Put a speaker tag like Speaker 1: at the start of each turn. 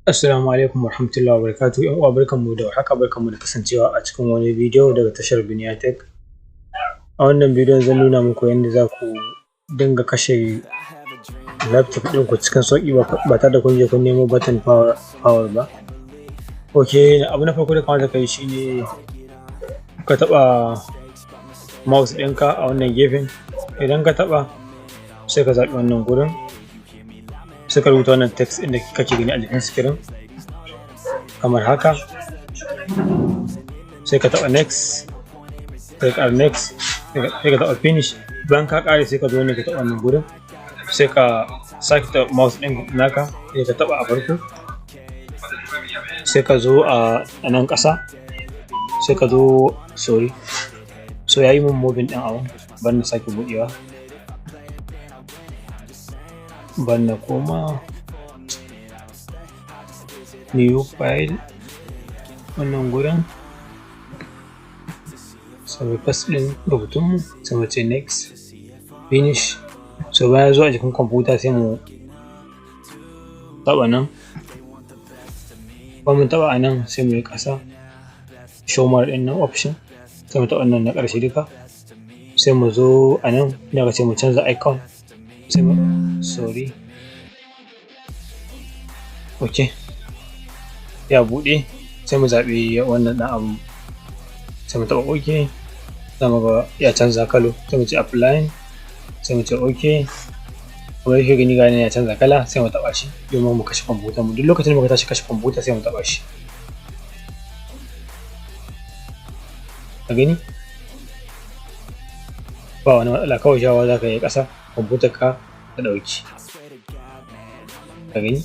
Speaker 1: Assalamu alaikum warahmatullahi wabarakatuh. ‘Yan uwa, barkanmu da warhaka, barkanmu da kasancewa a cikin wani bidiyo daga tashar Biniya Tech. A wannan bidiyon zan nuna muku yadda za ku dinga kashe laptop ɗinku cikin sauƙi ba tare da kun je kun nemo button power ba. Ok, abu na farko da ya kamata ka yi shi ne ka taɓa mouse ɗinka a wannan gefen. Idan ka taɓa, sai ka zaɓi wannan gurin, sai ka rubuta wannan text ɗin da kake gani a jikin screen kamar haka. Sai ka taɓa next, sai ka ƙara next, sai ka taɓa finish. Bayan ka ƙare, sai ka zo ne ka taɓa wannan gurin, sai ka sake taɓa mouse ɗin naka, sai ka taɓa a farko, sai ka zo a nan ƙasa, sai ka zo, sorry, so ya yi mun moving ɗin abun. Bari na sake buɗewa, bari na koma new file, wannan gurin, sai mu paste ɗin rubutunmu, sai mu ce next, finish. So bayan ya zo a jikin kwamfuta, sai mu taɓa nan. Bayan mun taɓa a nan, sai mu yi ƙasa, show more ɗin nan option, sai mu taɓa nan na ƙarshe duka, sai mu zo a nan inda aka ce mu canza icon, sai mu, sorry, ok, ya buɗe, sai mu zaɓi wannan ɗan abun, sai mu taɓa ok. Za mu ga ya canza colour. Sai mu ce apply, sai mu ce ok. Kamar yadda kuke gani, ga ya canza kala. Sai mu taɓa shi domin mu kashe kwamfutar mu. Duk lokacin da muka tashi kashe kwamfuta, sai mu taɓa shi. Ka gani, ba wani matsala, kawai jawowa za ka yi ƙasa, kwamfutar ka ta ɗauki. Ka gani.